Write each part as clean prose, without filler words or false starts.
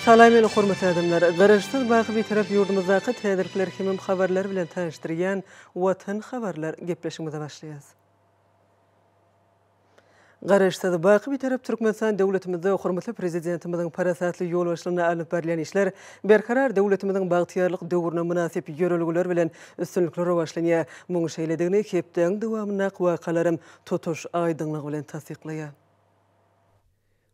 Salam meni hormatly adamlar! Garaşsyz baky Bitarap ýurdumyzdaky täzelikler hemem habarlar bilen tanyşdyrýan Watan habarlar gepleşigimize başlaýas. Garaşsyz, baky Bitarap Türkmenistan döwletimizde hormatly Prezidentimiziň parasatly ýolbaşçylygynda alnyp barylýan işler Berkarar döwletimiziň bagtyýarlyk döwrüne mynasyp ýörelgeler bilen üstünlikli rowaçlanýar. Muň şeýledigini hepdäň dowamyndaky wakalaram tutuş aýdyňlygy bilen tassyklaýar.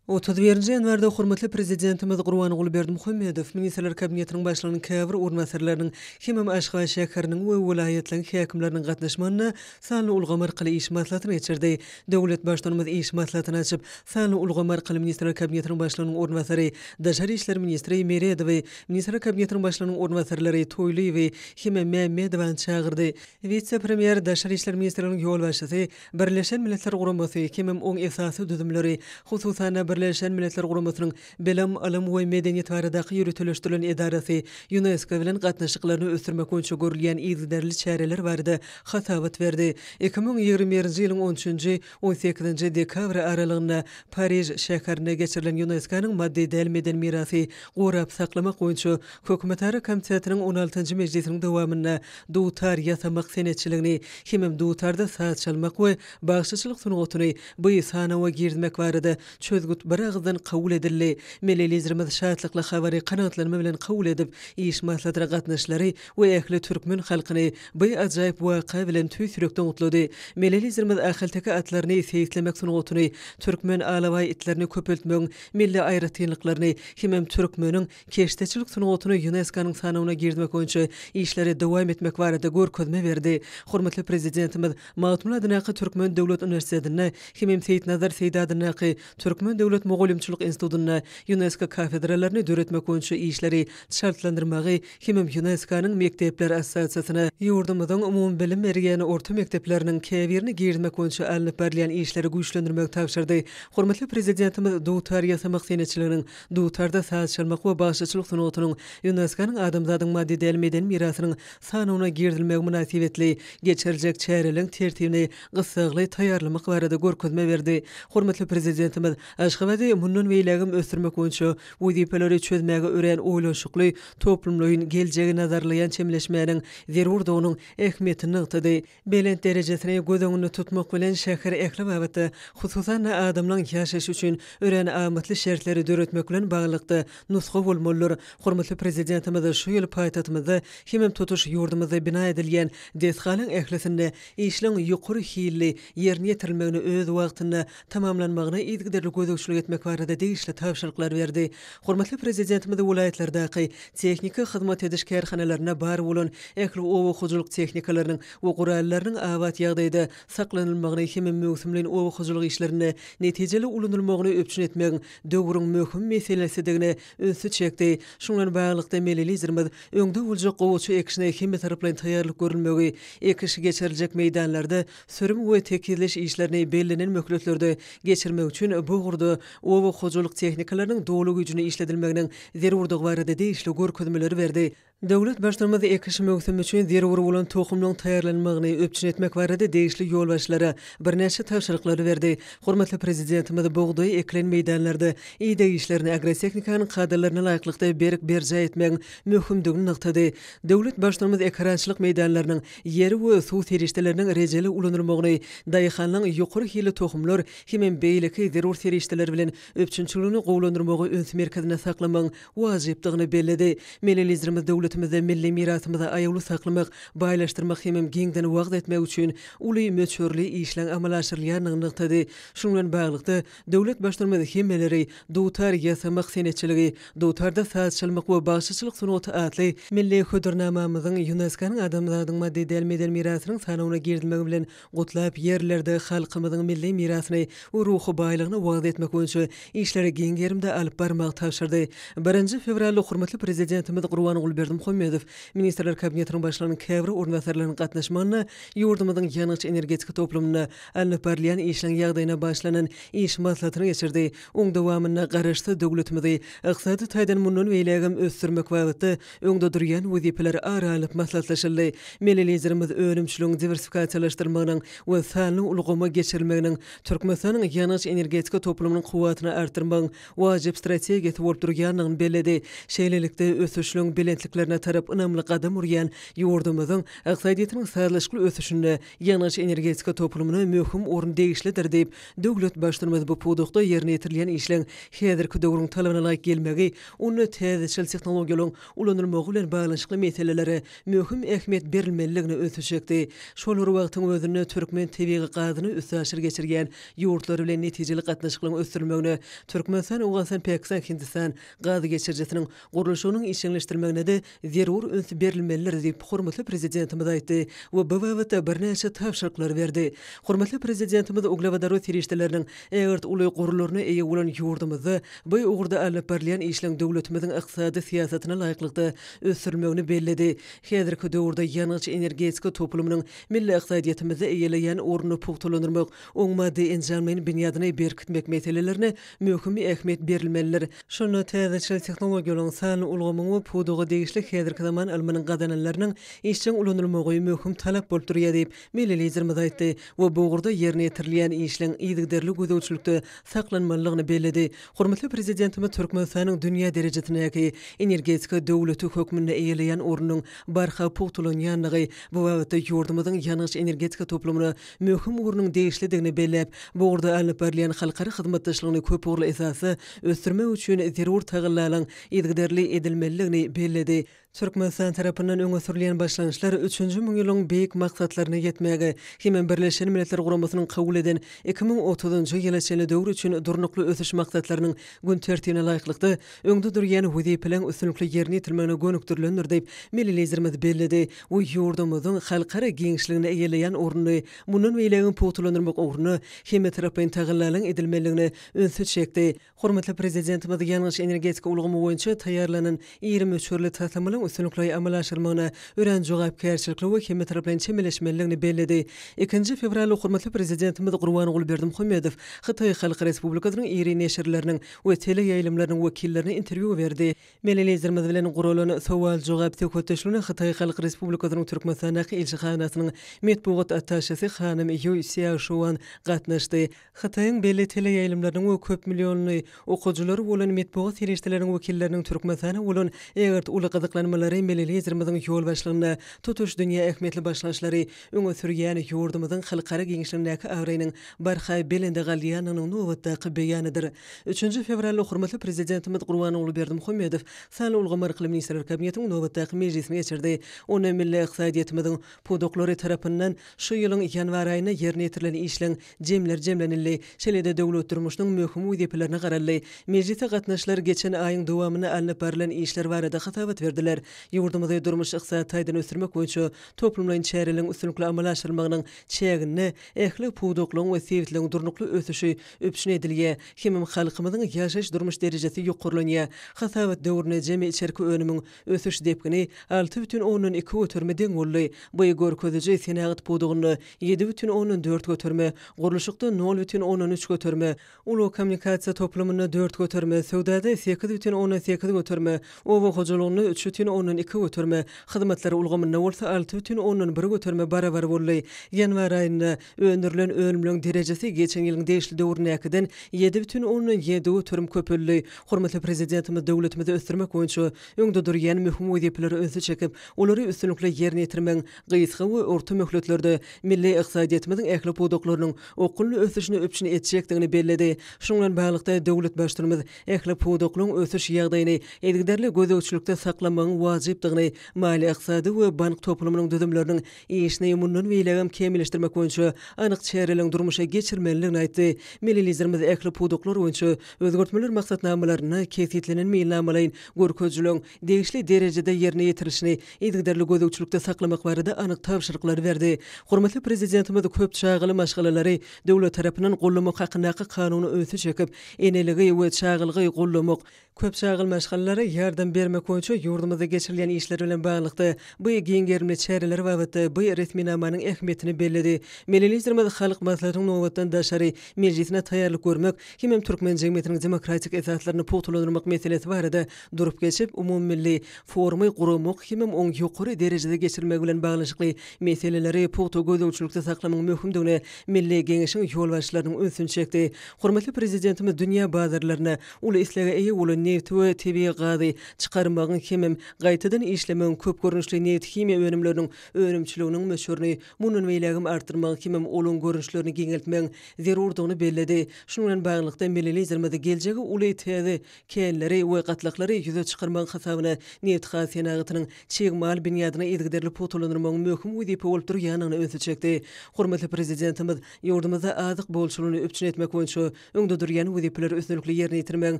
31-nji ýanwarda hormatly Prezidentimiz Gurbanguly Berdimuhamedow Ministrler Kabinetiniň Başlygynyň käbir orunbasarlarynyň hemem Aşgabat şäheriniň we welaýatlaryň häkimleriniň gatnaşmagynda sanly ulgam arkaly iş maslahatyny geçirdi. Döwlet Baştutanymyz iş maslahatyny açyp, sanly ulgam arkaly Ministrler Kabinetiniň Başlygynyň orunbasary, daşary işler ministri Meredowy, Ministrler Kabinetiniň Başlygynyň orunbasarlary Toýlyýewi hemem Mämmedowany çagyrdy. Wise-premýer, Daşary işler ministrliginiň ýolbaşçysy Birleşen Milletler Guramasy hemem oň esasy düzümleri, hususan-da, Birleşen Milletler Guramasynyň Bilim, ylym we medeniýet baradaky ýöriteleşdirilen edarasy, Ýunesko bilen gatnaşyklaryny ösdürmek boýunça görülýän yzygiderli çäreler barada hasabat berdi. 2021-nji ýylyň on üçünji, on sekizinji dekabry aralygynda Pariž şäherinde geçirilen Ýunesko-nyň maddy däl medeni mirasy gorap saklamak boýunça Hökümetara komitetiniň on altynjy mejlisiniň dowamynda dutar ýasamak senetçiligini hemem dutarda saz çalmak we bagşyçylyk sungatyny bu sanawa girizmek barada çözgüt biragyzdan kabul edildi. Milli Liderimiz şatlykly habary kanagatlanma bilen kabul edip, iş maslahatyna gatnaşyjylary we ähli türkmen halkyny bu ajaýyp waka bilen tüýs ýürekden gutlady. Milli Liderimiz ahalteke atlaryny seýislemek sungatyny, türkmen alabaý itlerini köpeltmegiň milli aýratynlyklaryny hemem türkmeniň Keşdeçilik sungatyny Ýunesko-nyň sanawyna girizmek boýunça işleri dowam etmek barada görkezme berdi. Hormatly Prezidentimiz Magtymguly adyndaky Türkmen döwlet uniwersitetinde hemem Seýitnazar Seýdi adyndaky Türkmen döwlet mugallymçylyk institutynda Ýunesko kafedralaryny döretmek boýunça işleri çaltlandyrmagy hemem Ýunesko-nyň Mekdepler assosiasiýasyna ýurdumyzyň umumybilim berýän orta mekdepleriniň käbirini girizmek boýunça alnyp barylýan işleri güýçlendirmegi tabşyrdy. Hormatly Prezidentimiz dutar ýasamak senetçiliginiň Dutarda saz çalmak we bagşyçylyk sungatynyň Ýunesko-nyň Adamzadyň maddy däl medeni mirasynyň sanawyna girizilmegi mynasybetli geçiriljek çäreleriň tertibini gyssagly taýýarlamak barada görkezme berdi. Hormatly Prezidentimiz Aşgabady mundan beýlägem ösdürmek boýunça wezipeleri çözmäge örän oýlanyşykly, toplumlaýyn, geljegi nazarlaýan çemeleşmäniň zerurdygynyň ähmiýetini nygtady. Belent derejesini göz öňünde tutmak bilen, şäher ähli babatda, hususan-da, adamlaryň ýaşaýşy üçin örän amatly şertleri döretmek bilen baglylykda, nusga bolmalydyr. Hormatly Prezidentimiz şu ýyl paýtagtymyzda hemem tutuş ýurdumyzda bina edilýän desgalaryň ählisinde işleň ýokary hilli ýerine ýetirilmegini öz wagtynda tamamlanmagyna yzygiderli gözegçilik etmek barada degişli tabşyryklary berdi. Hormatly Prezidentimiz welaýatlardaky tehniki hyzmat ediş kärhanalarynda bar bolan ähli oba hojalyk tehnikalarynyň we gurallarynyň abat ýagdaýda saklanylmagyny hem möwsümleýin oba hojalyk işlerinde netijeli ulanylmagyny üpjün etmegiň döwrüň möhüm meselesidigine ünsi çekdi. Şunuň bilen baglylykda, milli Liderimiz öňde boljak gowaça ekişine hemmetaraplaýyn taýýarlyk görülmegi, ekiş geçiriljek meýdanlarda Sürüm we tekizleş işlerini bellenen möhletlerde geçirmek üçin bu ugurda oba hojalyk tehnikalarynyň doly güýjüne işledilmeginiň zerurdygy barada degişli görkezmeleri berdi. Döwlet Baştutanymyz ekiş möwsümi üçin zerur bolan tohumlaryň taýýarlanmagyny üpjün etmek barada degişli ýolbaşçylara birnäçe tabşyryklary berdi. Hormatly Prezidentimiz bugdaý ekilen meýdanlarda ideg işlerini agrotehnikanyň kadalaryna laýyklykda berk berjaý etmegiň möhümdigini nygtady. Döwlet Baştutanymyz ekerançylyk meýdanlarynyň ýer we suw serişdeleriniň rejeli ulanylmagyny, daýhanlaryň ýokary hilli tohumlar hemem beýleki zerur serişdeler bilen üpjünçiligini gowulandyrmagy üns merkezinde saklamagyň wajypdygyny belledi. Milli Liderimiz döwletimizde milli mirasymyzy aýawly saklamak, baýlaşdyrmak hemem giňden wagyz etmek üçin uly möçberli işleň amala aşyrylýandygyny nygtady. Şunuň bilen baglylykda, döwlet Baştutanymyz hemmeleri dutar ýasamak senetçiligi, dutarda saz çalmak we bagşyçylyk sungaty atly milli hödürnamamyzyň Ýunesko-nyň Adamzadyň maddy däl medeni mirasynyň sanawyna girizilmegi bilen gutlap, ýerlerde halkymyzyň milli mirasyny we ruhy baýlygyny wagyz etmek boýunça işleri giň gerimde alyp barmagy tabşyrdy. Birinji fewralda hormatly Prezidentimiz Gurbanguly Berdimuhamedow. Berdimuhamedow Ministrler Kabinetiniň Başlygynyň käbir orunbasarlarynyň gatnaşmagynda ýurdumyzyň ýangyç-energetika toplumynda alnyp barylýan işleň ýagdaýyna bagyşlanan iş maslahatyny geçirdi. Oň dowamynda Garaşsyz döwletimizi ykdysady taýdan mundan beýlägem ösdürmek babatda öňde durýan wezipeler ara alnyp maslahatlaşyldy. Milli Liderimiz önümçiligiň diwersifikasiýalaşdyrylmagynyň we sanly ulgama geçirilmeginiň Türkmenistanyň ýangyç-energetika toplumynyň kuwwatyny artdyrmagyň wajyp strategiýasy bolup durýandygyny belledi. Şeýlelikde, ösüşligiň belentliklerine tarap ynamly gadam urýan ýurdumyzyň ykdysadyýetiniň sazlaşykly ösüşinde ýangyç-energetika toplumyna möhüm orun degişlidir diýip, döwlet Baştutanymyz bu pudakda ýerine ýetirilýän işleň häzirki döwrüň talabyna laýyk gelmegi, onda täzeçil tehnologiýalaryň ulanylmagy bilen baglanyşykly meselelere möhüm ähmiýet berilmelidigine ünsi çekdi. Şol bir wagtyň özünde türkmen tebigy gazyny üstaşyr geçirýän ýurtlar bilen netijeli gatnaşyklaryň ösdürilmegine, Türkmenistan, Owganystan, Pakistan, Hindistan gaz geçirijisiniň gurluşygynyň işjeňleşdirilmegine-de zerur üns berilmelidir diýip, hormatly Prezidentimiz aýtdy we bu babatda birnäçe tabşyryklary berdi. Hormatly Prezidentimiz uglewodorod serişdeleriniň ägirt uly gorlaryna eýe bolan ýurdumyzda bu ugurda alnyp barylýan işleň döwletimiziň ykdysady syýasatyna laýyklykda ösdürilmegini belledi. Häzirki döwürde ýangyç-energetika toplumynyň milli ykdysadyýetimizde eýeleýän ornuny pugtalandyrmak, oň maddy-enjamlaýyn binýadyny berkitmek meselelerine möhüm ähmiýet berilmelidir. Şunda täzeçil tehnologiýalaryň, sanly ulgamyň we pudaga degişli häzirki zaman ylmynyň gazananlarynyň işjeň ulanylmagy möhüm talap bolup durýar diýip, milli Liderimiz aýtdy we bu ugurda ýerine ýetirilýän işleň yzygiderli gözegçilikde saklanmalydygyny belledi. Hormatly Prezidentimiz Türkmenistanyň dünýä derejesindäki energetika döwleti hökmünde eýeleýän ornunyň barha pugtalanýandygy, bu babatda ýurdumyzyň ýangyç-energetika toplumyna möhüm ornuň degişlidigini belläp, bu ugurda alnyp barylýan halkara hyzmatdaşlygyny köpugurly esasda ösdürmek üçin zerur tagallalaryň yzygiderli edilmelidigini belledi. Türkmenistan tarapyndan öňe sürülýän başlangyçlar üçünji müňýyllygyň beýik maksatlaryna ýetmäge hemem Birleşen Milletler Guramasynyň kabul eden 2030-njy ýyla çenli döwür üçin Durnukly ösüş maksatlarynyň gün tertibine laýyklykda öňde durýan wezipeleriň üstünlikli ýerine ýetirilmegine gönükdirilendir diýip, milli Liderimiz belledi we ýurdumyzyň halkara giňişliginde eýeleýän ornuny mundan beýlägem pugtalandyrmak ugrunda hemmetaraplaýyn tagallalaryň edilmelidigine ünsi çekdi. Hormatly Prezidentimiz ýangyç-energetika ulgamy boýunça taýýarlanan iri möçberli taslamalaryň üstünlikli amala aşyrylmagyna örän jogapkärçilikli we hemmetaraplaýyn çemeleşmelidigini belledi. Ikinji fewralda hormatly Prezidentimiz Gurbanguly Berdimuhamedow Hytaý Halk Respublikasynyň iri neşirleriniň we teleýaýlymlarynyň wekillerine interwýu berdi. Milli Liderimiz bilen guralan sowal-jogap söhbetdeşligine Hytaý Halk Respublikasynyň Türkmenistandaky ilçihanasynyň metbugat attaşesi hanym Ýuý Sýaoşuan gatnaşdy. Hytaýyň belli teleýaýlymlarynyň we köp millionly okyjylary bolan metbugat serişdeleriniň wekilleriniň Türkmenistana bolan ägirt uly gyzyklanmalary milli Liderimiziň ýolbaşçylygynda tutuş dünýä ähmiýetli başlangyçlary öňe sürýän ýurdumyzyň halkara giňişligindäki abraýynyň barha belende galýandygynyň nobatdaky beýanydyr. Üçünji fewralda hormatly Prezidentimiz Gurbanguly Berdimuhamedow Sanly ulgam arkaly Ministrler Kabinetiniň nobatdaky mejlisini geçirdi. Onda milli ykdysadyýetimiziň pudaklary tarapyndan şu ýylyň ýanwar aýynda ýerine ýetirilen işleň jemleri jemlenildi, şeýle-de döwlet durmuşynyň möhüm wezipelerine garaldy. Mejlise gatnaşyjylar geçen aýyň dowamynda alnyp barlan işler barada hasabat berdiler. Ýurdumyzy durmuş-ykdysady taýdan ösdürmek boýunça toplumlaýyn çäreleriň üstünlikli amala aşyrylmagynyň çäginde ähli pudaklaryň we sebitleriň durnukly ösüşi üpjün edilýär hemem halkymyzyň ýaşaýyş-durmuş derejesi ýokarlanýar. Hasabat döwründe jemi içerki önümiň Ösüş depgini 6,2 göterime deň boldy. Bu görkeziji senagat pudagynda 7,4 göterime, gurluşykda 0,3 göterime, ulag-kommunikasiýa toplumynda 4 göterime, söwdada 8,8 göterime, oba hojalygynda 3,2 göterime, hyzmatlar ulgamynda bolsa 6,1 göterime barabar boldy. Ýanwar aýynda öndürilen önümleriň derejesi geçen ýylyň degişli döwründäkiden 7,7 göterim köpeldi. Hormatly Prezidentimiz döwletimizi ösdürmek boýunça öňde durýan möhüm wezipelere ünsi çekip, olary üstünlikli ýerine ýetirmegiň gysga we orta möhletlerde milli ykdysadyýetimiziň ähli pudaklarynyň okgunly ösüşini üpjün etjekdigini belledi. Şunuň bilen baglylykda, döwlet Baştutanymyz ähli pudaklaryň ösüş ýagdaýyny yzygiderli gözegçilikde saklamagyň wajypdygyny, maliýe-ykdysady we bank toplumynyň düzümleriniň işini mundan beýlägem kämilleşdirmek boýunça anyk çäreleriň durmuşa geçirilmelidigini aýtdy. Milli Liderimiz ähli pudaklar boýunça Özgertmeler maksatnamalarynda kesgitlenen meýilnamalaýyn görkezijileriň degişli derejede ýerine ýetirilişini yzygiderli gözegçilikde saklamak barada anyk tabşyryklary berdi. Hormatly Prezidentimiz köp çagaly maşgalalary döwlet tarapyndan goldamak hakyndaky Kanuna ünsi çekip, eneligi we çagalygy goldamak, köp çagaly maşgalalara ýardam bermek boýunça ýurdumyzda. geçirilýän işler bilen baglylykda, bu giň gerimli çäreler babatda bu resminamanyň ähmiýetini belledi. Milli Liderimiz Halk Maslahatynyň nobatdan daşary mejlisine taýýarlyk görmek hemem türkmen jemgyýetiniň demokratik esaslaryny pugtalandyrmak meselesi barada durup geçip, umumymilli forumy guramak hemem oň ýokary derejede geçirilmegi bilen baglanyşykly meseleleri pugta gözegçilikde saklamagyň möhümdigine Milli Geňeşiň ýolbaşçylarynyň ünsüni çekdi. Hormatly Prezidentimiz dünýä bazarlarynda uly islege eýe bolan nebti we tebigy gazy çykarmagyň hemem gaýtadan işlemegiň köp görnüşli nebit-himiýa önümleriniň önümçiliginiň möçberini mundan beýlägem artdyrmagyň hemem olaryň görnüşlerini giňeltmegiň zerurdygyny belledi. Şunuň bilen baglylykda, milli Liderimiz geljegi uly täze känleri we gatlaklary ýüze çykarmagyň hasabyna nebitgaz senagatynyň çig mal binýadyny yzygiderli pugtalandyrmagyň möhüm wezipe bolup durýandygyna ünsi çekdi. Hormatly Prezidentimiz ýurdumyzda azyk bolçulygyny üpjün etmek boýunça öňde durýan wezipeleri üstünlikli ýerine ýetirmegiň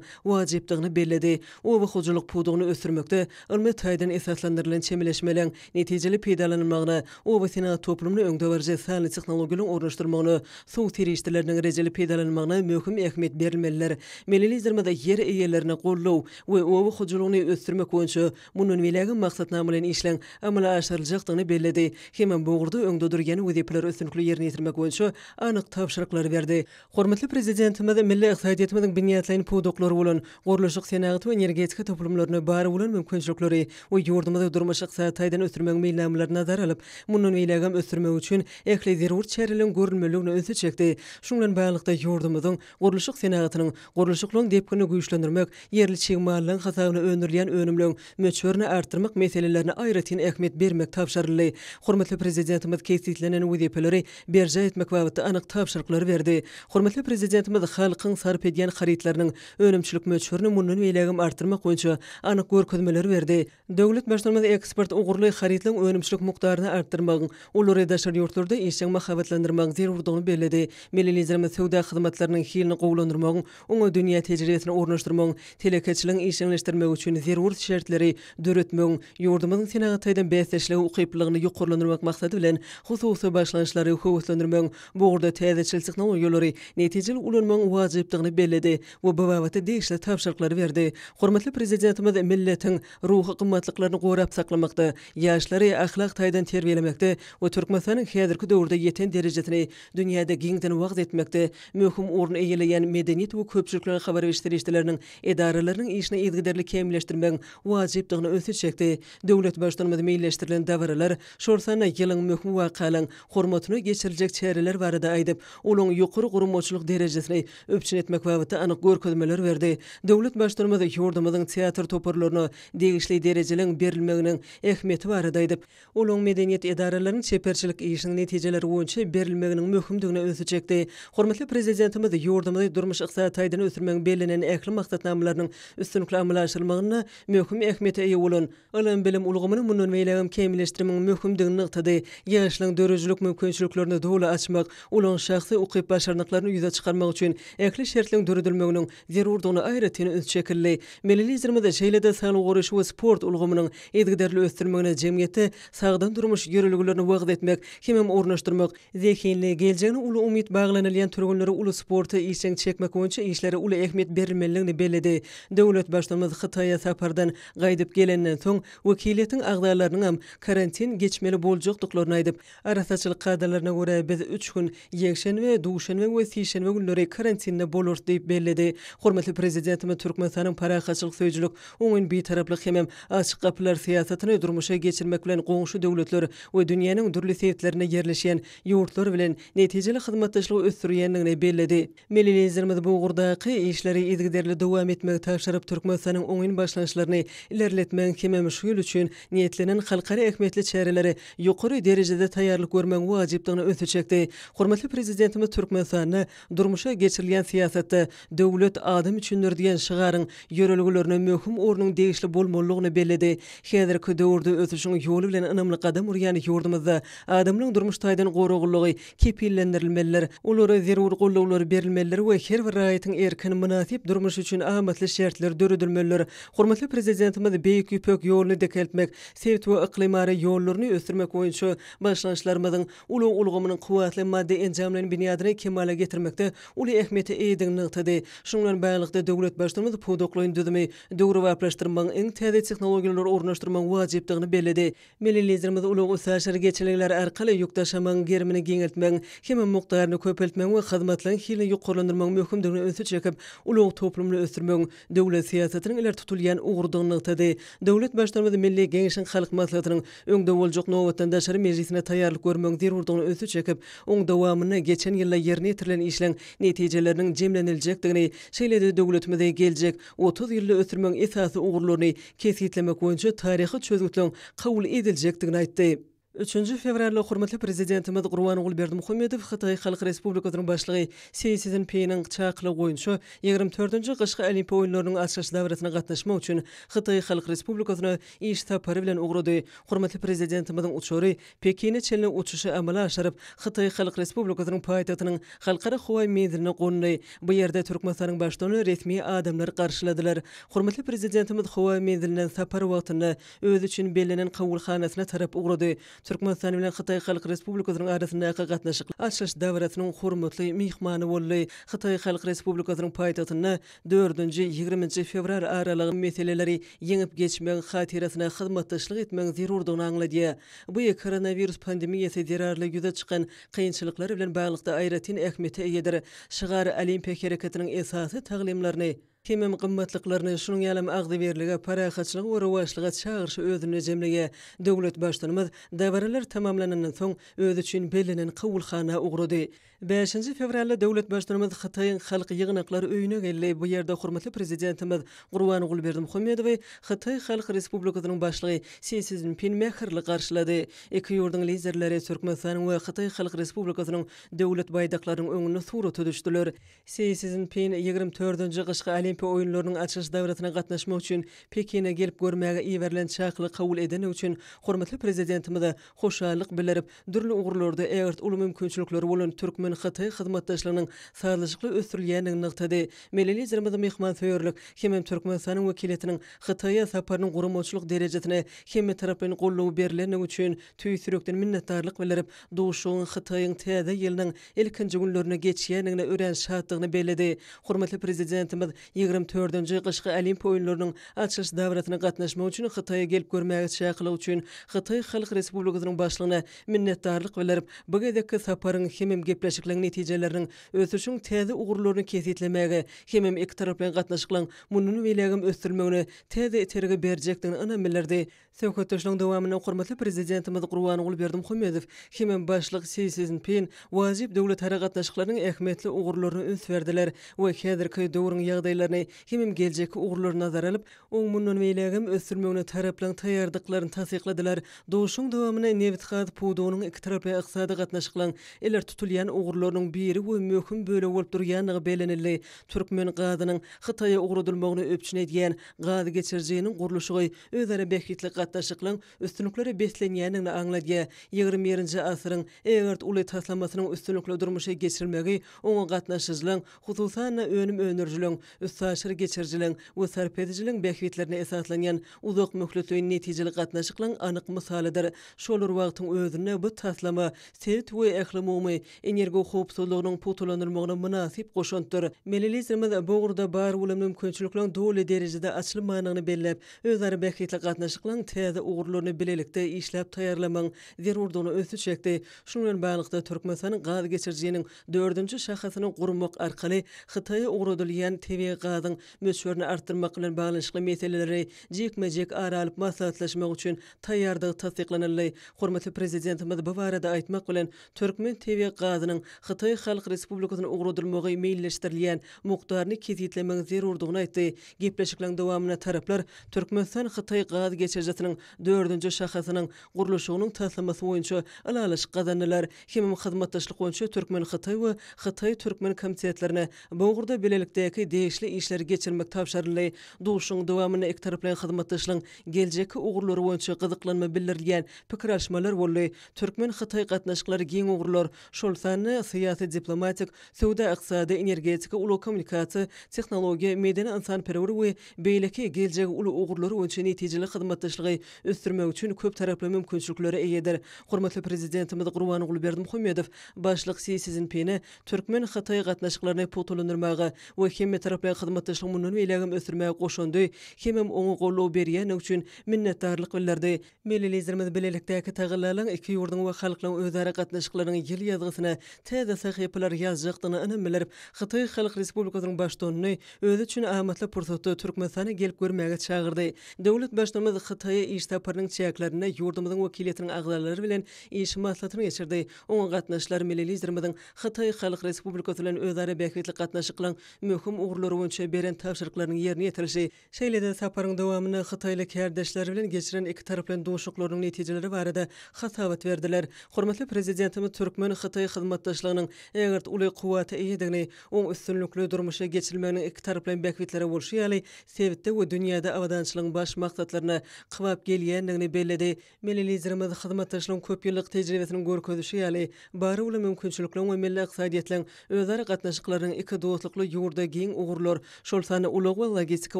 wajypdygyny belledi. Oba hojalyk pudagyny ösdürmekde ylmy taýdan esaslandyrylan çemeleşmeleň netijeli peýdalanylmagyna, oba senagat toplumyna öňdebaryjy sanly tehnologiýalaryň ornaşdyrylmagyna, suw serişdeleriniň rejeli peýdalanylmagyna möhüm ähmiýet berilmelidir. Milli Liderimiz ýer eýelerine goldaw we oba hojalygyny ösdürmek boýunça mundan beýlägem maksatnamalaýyn işleň amala aşyryljakdygyny belledi hemem bu ugurda öňde durýan wezipeleri üstünlikli ýerine ýetirmek boýunça anyk tabşyryklary berdi. Hormatly Prezidentimiz milli ykdysadyýetimiziň binýatlaýyn pudaklary bolan gurluşyk, senagat we energetika toplumlaryna bar bolan mümkinçilikleri we ýurdumyzy durmuş-ykdysady taýdan ösdürmegiň meýilnamalaryny nazara alyp, mundan beýlägem ösdürmek üçin ähli zerur çäreleriň görülmelidigine ünsi çekdi. Şunuň bilen baglylykda, ýurdumyzyň gurluşyk senagatynyň gurluşyklaryň depginini güýçlendirmek, ýerli çig mallaryň hasabyna öndürilýän önümleriň möçberini artdyrmak meselelerine aýratyn ähmiýet bermek tabşyryldy. Hormatly Prezidentimiz kesgitlenen wezipeleri berjaý etmek babatda anyk tabşyryklary berdi. Hormatly Prezidentimiz halkyň sarp edýän harytlarynyň önümçilik möçberini mundan beýlägem artdyrmak boýunça anyk görkezmeleri berdi. Döwlet Baştutanymyz eksport ugurly harytlaryň önümçilik mukdaryny artdyrmagyň, olary daşary ýurtlarda işjeň mahabatlandyrmagyň zerurdygyny belledi. Milli Liderimiz söwda hyzmatlarynyň hilini gowulandyrmagyň, oňa dünýä tejribesini ornaşdyrmagyň, telekeçiligiň işjeňleşdirilmegi üçin zerur şertleri döretmegiň, ýurdumyzyň senagat taýdan bäsdeşlige ukyplylygyny ýokarlandyrmak maksady bilen, hususy başlangyçlary höweslendirmegiň, bu ugurda täzeçil tehnologiýalary netijeli ulanmagyň wajypdygyny belledi we bu babatda degişli tabşyryklary berdi. Hormatly Prezidentimiz milletiň ruhy gymmatlyklaryny gorap saklamakda, ýaşlary ahlak taýdan terbiýelemekde we Türkmenistanyň häzirki döwürde ýeten derejesini dünýäde giňden wagyz etmekde möhüm orun eýeleýän medeniýet we köpçülikleýin habar beriş serişdeleriniň edaralarynyň işini yzygiderli kämilleşdirmegiň wajypdygyna ünsi çekdi. Döwlet Baştutanymyz meýilleşdirilen dabaralar, şol sanda ýylyň möhüm wakalaryň hormatyna geçiriljek çäreler barada aýdyp, olaryň ýokary guramaçylyk derejesini üpjün etmek babatda anyk görkezmeler berdi. Döwlet Baştutanymyz ýurdumyzyň teatr toparlaryna degişli derejeleň berilmeginiň ähmiýeti barada aýdyp, olaryň medeniýet edaralarynyň çeperçilik işiniň netijeleri boýunça berilmeginiň möhümdigine ünsi çekdi. Hormatly Prezidentimiz ýurdumyzy durmuş-ykdysady taýdan ösdürmegiň bellenen ähli maksatnamalarynyň üstünlikli amala aşyrylmagynda möhüm ähmiýete eýe bolan ylym-bilim ulgamyny mundan beýlägem kämilleşdirmegiň möhümdigini nygtady. Ýaşlaryň döredijilik mümkinçiliklerini doly açmak, olaryň şahsy ukyp-başarnyklaryny ýüze çykarmak üçin ähli şertleriň döredilmeginiň zerurdygyna aýratyn üns çekildi. Milli Liderimiz şeýle-de saglygy goraýyş we sport ulgamynyň yzygiderli ösdürilmegine jemgyýetde sagdyn durmuş ýörelgelerini wagyz etmek hemem ornaşdyrmak, zehinli, geljegine uly umyt baglanylýan türgenleri uly sporta işjeň çekmek boýunça işlere uly ähmiýet berilmelidigini belledi. Döwlet Baştutanymyz Hytaýa sapardan gaýdyp gelenden soň, wekiliýetiň agzalarynyňam karantin geçmeli boljakdyklaryny aýdyp, Arassaçylyk kadalaryna görä, biz üç gün, ýekşenbe, duşenbe we sişenbe günleri karantinde bolarys diýip belledi. Hormatly Prezidentimiz Türkmenistanyň parahatçylyk söýüjilik, oňyn Bitaraplyk hemem Açyk gapylar syýasatyny durmuşa geçirmek bilen goňşy döwletler we dünýäniň dürli sebitlerinde ýerleşýän ýurtlar bilen netijeli hyzmatdaşlygy ösdürýändigini belledi. Milli Liderimiz bu ugurdaky işleri yzygiderli dowam etmegi tabşyryp, Türkmenistanyň oňyn başlangyçlaryny ilerletmegiň hemem şu ýyl üçin niýetlenen halkara ähmiýetli çärelere ýokary derejede taýýarlyk görmegiň wajypdygyna ünsi çekdi. Hormatly Prezidentimiz Türkmenistanda durmuşa geçirilýän syýasatda Döwlet adam üçindir diýen şygaryň ýörelgelerine möhüm ornuň degişli bolmalydygyny belledi. Häzirki döwürde ösüşiň ýoly bilen ynamly gadam urýan ýurdumyzda adamlaryň durmuş taýdan goraglylygy kepillendirilmelidir, olara zerur gollawlar berilmelidir we her bir raýatyň erkin, mynasyp durmuşy üçin amatly şertler döredilmelidir. Hormatly Prezidentimiz Beýik Ýüpek ýoluny dikeltmek, sebit we yklymara ýollaryny ösdürmek boýunça başlangyçlarymyzyň ulag ulgamynyň kuwwatly maddy-enjamlaýyn binýadyny kemala getirmekde uly ähmiýete eýedigini nygtady. Şunuň bilen baglylykda, döwlet Baştutanymyz pudaklaýyn düzümi döwrebaplaşdyrmagyň iň täze. tehnologiýalary ornaşdyrmagyň wajypdygyny belledi. Milli Liderimiz ulag-üstaşyr geçelgeleri arkaly ýük daşamagyň gerimini giňeltmegiň hemem mukdaryny köpeltmegiň we hyzmatlaryň hilini ýokarlandyrmagyň möhümdigine ünsi çekip, ulag toplumyny ösdürmegiň döwlet syýasatynyň ileri tutulýan ugrudygyny nygtady. Döwlet Baştutanymyz Milli Geňeşiň Halk Maslahatynyň öňde boljak nobatdan daşary mejlisine taýýarlyk görmegiň zerurdygyna ünsi çekip, oň dowamynda geçen ýylda ýerine ýetirilen işleň netijeleriniň jemleniljekdigini, şeýle-de döwletimizi geljek 30 ýylda ösdürmegiň esasy ugurlaryny kesgitlemek boýunça taryhy çözgütleriň kabul ediljekdigini aýtdy. Üçünji fewralda hormatly Prezidentimiz Gurbanguly Berdimuhamedow Hytaý Halk Respublikasynyň Başlygy Si Szinpiniň çakylygy boýunça ýigrimi dördünji gyşky Olimpiýa oýunlarynyň açylyş dabarasyna gatnaşmak üçin Hytaý Halk Respublikasyna iş sapary bilen ugrady. Hormatly Prezidentimiziň uçary Pekine çenli uçuşy amala aşyryp, Hytaý Halk Respublikasynyň paýtagtynyň Halkara howa menziline gondy. Bu ýerde Türkmenistanyň Baştutanyny resmi adamlar garşyladylar. Hormatly Prezidentimiz howa menzilinden sapar wagtynda özi üçin bellenen kabulhanasyna tarap ugrady. Türkmenistan bilen Hytaý Halk Respublikasynyň arasyndaky gatnaşyklar açylyş dabarasynyň hormatly myhmany boldy. Hytaý Halk Respublikasynyň paýtagtynda dördünji, ýigriminji fewral aralygy meseleleri ýeňip geçmegiň hatyrasyna hyzmatdaşlyk etmegiň zerurdygyny aňladýar. Bu koronawirus pandemiýasy zerarly ýüze çykan kynçylyklar bilen baglylykda aýratyn ähmiýete eýedir. Şygar Olimpiýa hereketiniň esasy taglymlaryny hemem gymmatlyklaryny, şunuň ýalam agzybirlige, parahatçylyga we rowaçlyga çagyryşy özünde jemleýär. Döwlet Baştutanymyz dabaralar tamamlanandan soň, özi üçin bellenen kabulhana ugrady. Bäşinji fewralda döwlet Baştutanymyz Hytaýyň Halk ýygnaklar öýüne geldi. Bu ýerde hormatly Prezidentimiz Gurbanguly Berdimuhamedowy Hytaý Halk Respublikasynyň Başlygy Si Szinpin mähirli garşylady. Iki ýurduň Liderleri Türkmenistanyň we Hytaý Halk Respublikasynyň Döwlet baýdaklarynyň öňünde surata düşdüler. Si Szinpin ýigrimi dördünji gyşky Olimpiýa oýunlarynyň açylyş dabarasyna gatnaşmak üçin Pekine gelip görmäge iberilen çakylygy kabul edendigi üçin hormatly Prezidentimize hoşallyk bildirip, dürli ugurlarda ägirt uly mümkinçilikleri bolan türkmen-hytaý hyzmatdaşlygynyň sazlaşykly ösdürilýändigini nygtady. Milli Liderimiz myhmansöýerlik hemem Türkmenistanyň wekiliýetiniň Hytaýa saparynyň guramaçylyk derejesine hemmetaraplaýyn goldaw berlendigi üçin tüýs ýürekden minnetdarlyk bildirip, duşuşygyň Hytaýyň Täze ýylynyň ilkinji günlerinde geçýändigine örän şatdygyny belledi. Hormatly Prezidentimiz Ýigrimi dördünji gyşky Olimpiýa oýunlarynyň açylyş dabarasyna gatnaşmak üçin Hytaýa gelip görmäge çakylyk üçin Hytaý Halk Respublikasynyň Başlygyna minnetdarlyk bildirip, bu gezekki saparyň hemem gepleşikleriň netijeleriniň ösüşiň täze ugurlaryny kesgitlemäge hemem ikitaraplaýyn gatnaşyklaryň mundan beýlägem ösdürilmegine täze itergi berjekdigine ynam bildirdi. Söhbetdeşligiň dowamynda hormatly Prezidentimiz Gurbanguly Berdimuhamedow hemem Başlyk Si Szinpin wajyp döwletara gatnaşyklarynyň ähmiýetli ugurlaryna üns berdiler we häzirki döwrüň ýagdaýlaryny hemem geljekki ugurlary nazara alyp, oň mundan beýlägem ösdürilmegine taraplaryň taýýardyklaryny tassykladylar. Duşuşygyň dowamynda nebitgaz pudagynyň ikitaraplaýyn ykdysady gatnaşyklaryň ileri tutulýan ugurlarynyň biri we möhüm bölegi bolup durýandygy bellenildi. Türkmen gazynyň Hytaýa ugradylmagyny üpjün edýän gaz geçirijiniň gurluşygy özara bähbitli gatnaşyklaryň üstünliklere beslenýändigini aňladýar. Ýigrimi birinji asyryň ägirt uly taslamasynyň üstünlikli durmuşa geçirilmegi oňa gatnaşyjylaryň, hususan-da, önüm öndürijileriň, üstaşyr geçirijileriň we sarp edijileriň bähbitlerine esaslanýan uzak möhletleýin netijeli gatnaşyklaryň anyk mysalydyr. Şol bir wagtyň özünde bu taslama sebit we ählumumy energohowpsuzlygynyň pugtalandyrylmagyna mynasyp goşantdyr. Milli Liderimiz bu ugurda bar bolan mümkinçilikleriň doly derejede açylmandygyny belläp, özara bähbitli gatnaşyklaryň täze ugurlaryny bilelikde işläp taýýarlamagyň zerurdygyna ünsi çekdi. Şunuň bilen baglylykda, Türkmenistanyň gaz geçirijiniň dördünji şahasyny gurmak arkaly Hytaýa ugradylýan tebigy gazyň möçberini artdyrmak bilen baglanyşykly meseleleri jikme-jik ara alyp maslahatlaşmak üçin taýýardygy tassyklanyldy. Hormatly Prezidentimiz bu barada aýtmak bilen, türkmen tebigy gazynyň Hytaý Halk Respublikasyna ugradylmagy meýilleşdirilýän mukdaryny kesgitlemegiň zerurdygyny aýtdy. Gepleşikleriň dowamynda taraplar Türkmenistan-Hytaý gaz geçirijisiniň dördünji şahasynyň gurluşygynyň taslamasy boýunça ylalaşyk gazandylar hemem hyzmatdaşlyk boýunça türkmen-hytaý we hytaý-türkmen komitetlerine bu ugurda bilelikdäki degişli işleri geçirmek tabşyryldy. Duşuşygyň dowamynda ikitaraplaýyn hyzmatdaşlygyň geljekki ugurlary boýunça gyzyklanma bildirilýän pikir alyşmalar boldy. Türkmen-hytaý gatnaşyklary giň ugurlar, şol sanda syýasy-diplomatik, söwda-ykdysady, energetika, ulag-kommunikasiýa, tehnologiýa, medeni-ynsanperwer we beýleki geljegi uly ugurlar boýunça netijeli hyzmatdaşlygy ösdürmek üçin köptaraply mümkinçiliklere eýedir. Hormatly Prezidentimiz Gurbanguly Berdimuhamedow Başlyk Si Szinpine türkmen-hytaý gatnaşyklaryny pugtalandyrmaga we hemmetaraplaýyn. hyzmatdaşlygy mundan beýlägem ösdürmäge goşandy hemem oňa goldaw berýändigi üçin minnetdarlyk bildirdi. Milli Liderimiz bilelikdäki tagallalaryň iki ýurduň we halklaryň özara gatnaşyklarynyň ýyl ýazgysyna täze sahypalary ýazjakdygyna ynam bildirip, Hytaý Halk Respublikasynyň Baştutanyny özi üçin amatly pursatda Türkmenistana gelip görmäge çagyrdy. Döwlet Baştutanymyz Hytaýa iş saparynyň çäklerinde ýurdumyzyň wekiliýetiniň agzalary bilen iş maslahatyny geçirdi. Oňa gatnaşyjylar Milli Liderimiziň Hytaý Halk Respublikasy bilen özara bähbitli gatnaşyklaryň möhüm ugurlary boýunça beren tabşyryklarynyň ýerine ýetirilişi, Şeýle-de saparyň dowamynda hytaýly kärdeşleri bilen geçiren ikitaraplaýyn duşuşyklarynyň netijeleri barada hasabat berdiler. Hormatly Prezidentimiz türkmen-hytaý hyzmatdaşlygynyň ägirt uly kuwwata eýedigini, oň üstünlikli durmuşa geçirilmeginiň ikitaraplaýyn bähbitlere bolşy ýaly, sebitde we dünýäde abadançylygyň baş maksatlaryna kybap gelýändigini belledi. Milli Liderimiz hyzmatdaşlygyň köp ýyllyk tejribesiniň görkezişi ýaly, bar bolan mümkinçilikleriň we milli ykdysadyýetleriň özara gatnaşyklarynyň iki dostlukly ýurda giň ugurlar, şol sanda ulag we logistika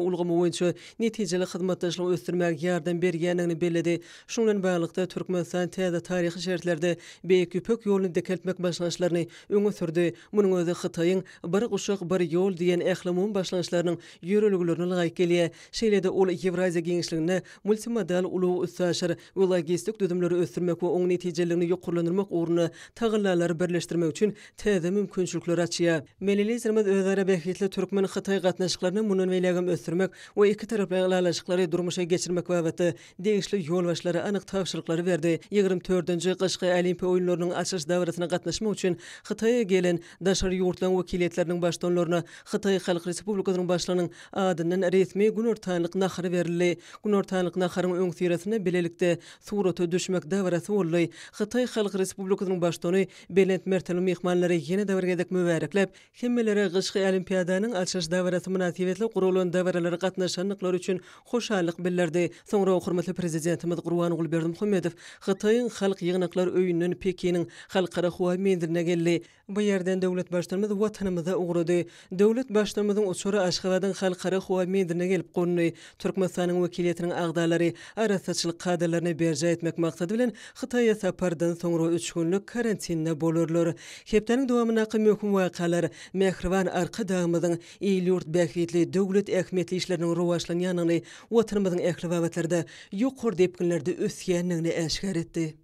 ulgamy boýunça netijeli hyzmatdaşlygy ösdürmäge ýardam berýändigini belledi. Şunuň bilen baglylykda, Türkmenistan täze taryhy şertlerde Beýik Ýüpek ýoluny dikeltmek başlangyçlaryny öňe sürdi. Munuň özi Hytaýyň Bir guşak, bir ýol diýen ählumumy başlangyçlarynyň ýörelgelerine laýyk gelýär. Şeýle-de ol Ýewraziýa giňişliginde multimodal ulag-üstaşyr we logistik düzümleri ösdürmek we oň netijeliligini ýokarlandyrmak ugrunda tagallalary birleşdirmek üçin täze mümkinçilikleri açýar. Milli Liderimiz özara bähbitli türkmen-hytaý gatnaşyklaryny mundan beýlägem ösdürmek we ikitaraplaýyn ylalaşyklary durmuşa geçirmek babatda degişli ýolbaşçylara anyk tabşyryklary berdi. Ýigrimi dördünji gyşky Olimpiýa oýunlarynyň açylyş dabarasyna gatnaşmak üçin Hytaýa gelen daşary ýurtlaryň wekiliýetleriniň baştutanlaryna Hytaý Halk Respublikasynyň Başlygynyň adyndan resmi günortanlyk nahary berildi. Günortanlyk naharyň öňüsyrasynda bilelikde surata düşmek dabarasy boldy. Hytaý Halk Respublikasynyň Baştutany belent mertebeli myhmanlary ýene-de bir gezek mübärekläp, hemmelere gyşky Olimpiadanyň açylyş dabarasy mynasybetli guralan dabaralara gatnaşandyklary üçin hoşallyk bildirdi. Soňra hormatly Prezidentimiz Gurbanguly Berdimuhamedow Hytaýyň Halk ýygnaklar öýünden Pekiniň Halkara howa menziline geldi. Bu ýerden döwlet Baştutanymyz Watanymyza ugrady. Döwlet Baştutanymyzyň uçary Aşgabadyň Halkara howa menziline gelip gondy. Türkmenistanyň wekiliýetiniň agzalary arassaçylyk kadalaryny berjaý etmek maksady bilen Hytaýa sapardan soňra üç günlük karantinde bolarlar. Hepdäniň dowamyndaky möhüm wakalar mähriban Arkadagymyzyň il-ýurt bähbitli, döwlet ähmiýetli işleriniň rowaçlanýandygyny, Watanymyzyň ähli babatlarda ýokary depginlerde ösýändigini äşgär etdi.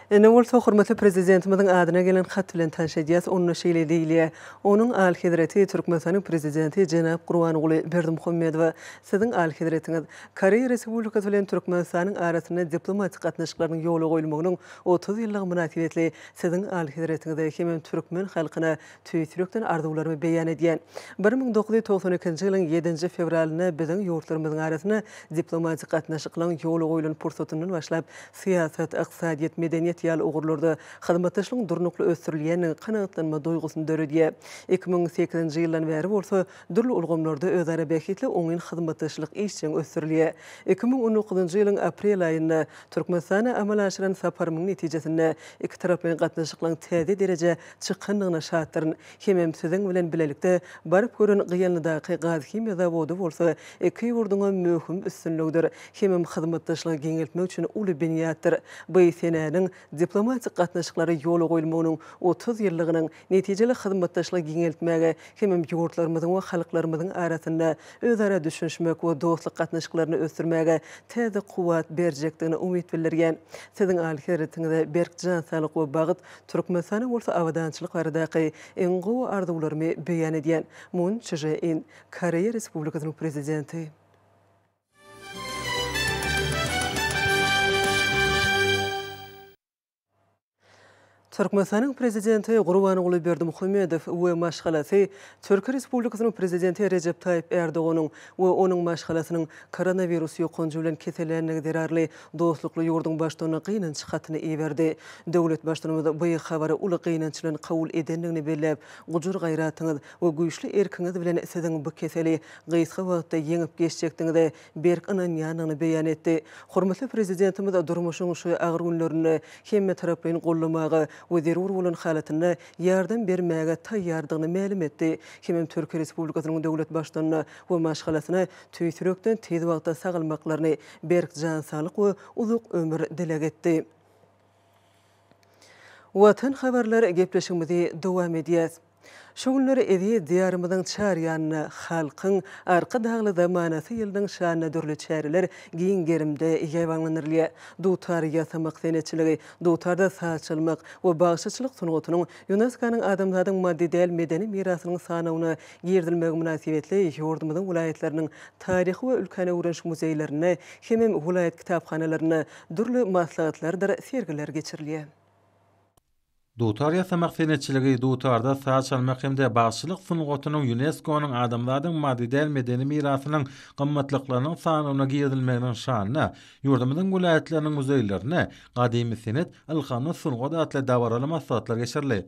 Indi bolsa hormatly Prezidentimiziň adyna gelen hat bilen tanyş edýäs. Onda şeýle diýilýär, Onuň Alyhezreti Türkmenistanyň Prezidenti jenap Gurbanguly Berdimuhamedowa, Siziň Alyhezretiňiz, Koreýa Respublikasy bilen Türkmenistanyň arasynda diplomatik gatnaşyklarynyň ýola goýulmagynyň 30 ýyllygy mynasybetli Siziň Alyhezretiňize hemem türkmen halkyna tüýs ýürekden arzuwlarymy beýan edýän. 1992-nji ýylyň ýedinji fewralynda biziň ýurtlarymyzyň arasynda diplomatik gatnaşyklaryň ýola goýlan pursatyndan başlap, syýasat, ykdysadyýet, medeniýet ýaly ugurlarda hyzmatdaşlygyň durnukly ösdürilýändigi kanagatlanma duýgusyny döredýär. 2008-nji ýyldan bäri bolsa dürli ulgamlarda özara bähbitli oňyn hyzmatdaşlyk işjeň ösdürilýär. 2019-njy ýylyň aprel aýynda Türkmenistana amala aşyran saparymyň netijesinde ikitaraplaýyn gatnaşyklaryň täze derejä çykandygyna şatdyryn. Hemem siziň bilen bilelikde baryp gören Gyýanlydaky gaz-himiýa zawody bolsa iki ýurduňam möhüm üstünligidir. Hemem hyzmatdaşlygy giňeltmek üçin uly binýatdyr. Bu senäniň diplomatik gatnaşyklary ýola goýulmagynyň 30 ýyllygynyň netijeli hyzmatdaşlygy giňeltmäge hemem ýurtlarymyzyň we halklarymyzyň arasynda özara düşünişmek we dostluk gatnaşyklaryny ösdürmäge täze kuwwat berjekdigine umyt bildirýän. Siziň Alyhezretiňize berk jan saglyk we bagt, Türkmenistana bolsa abadançylyk baradaky iň gowy arzuwlarymy beýan edýän. Mun Çže In, Koreýa Respublikasynyň Prezidenti. Türkmenistanyň Prezidenti Gurbanguly Berdimuhamedow we maşgalasy Türkiýe Respublikasynyň Prezidenti Rejep Taýyp Ärdoganyň we onuň maşgalasynyň koronawirus ýokanjy bilen kesellänligi zerarly dostlukly ýurduň Baştutanyna gynanç hatyny iberdi. Döwlet Baştutanymyz bu habary uly gynanç bilen kabul edendigini belläp, gujur-gaýratyňyz we güýçli erkiňiz bilen siziň bu keseli gysga wagtda ýeňip geçjekdigiňize berk ynanýandygyny beýan etdi. Hormatly Prezidentimiz durmuşyň şu agyr günlerinde hemmetaraplaýyn goldamaga we zerur bolan halatynda ýardam bermäge taýýardygyny mälim etdi hemem Türkiýe Respublikasynyň döwlet Baştutanyna we maşgalasyna tüýs ýürekden tiz wagtda sagalmaklaryny, berk jan saglyk we uzak ömür dileg etdi. Watan habarlar gepleşigimizi dowam edýäs. Şu günler eziz Diýarymyzyň çar ýanynda Halkyň Arkadagly zamanasy ýylynyň şanyna dürli çäreler giň gerimde ýaýbaňlandyrylýar. Dutar ýasamak senetçiligi, dutarda saz çalmak we bagşyçylyk sungatynyň ÝUNESKO-nyň Adamzadyň maddy däl medeni mirasynyň sanawyna girizilmegi mynasybetli ýurdumyzyň welaýatlarynyň taryhy we ülkäni öwreniş muzeýlerinde hemem welaýat kitaphanalarynda dürli maslahatlardyr sergiler geçirilýär. Dutar ýasamak senetçiligi, dutarda saz çalmak hem-de bagşylyk sungatynyň ÝUNESKO-nyň Adamzadyň maddy däl medeni mirasynyň gymmatlyklarynyň sanawyna girizilmeginiň şanyna ýurdumyzyň welaýatlarynyň muzeýlerinde Gadymy senet, ylhamly sungat atly dabaraly maslahatlar geçirildi.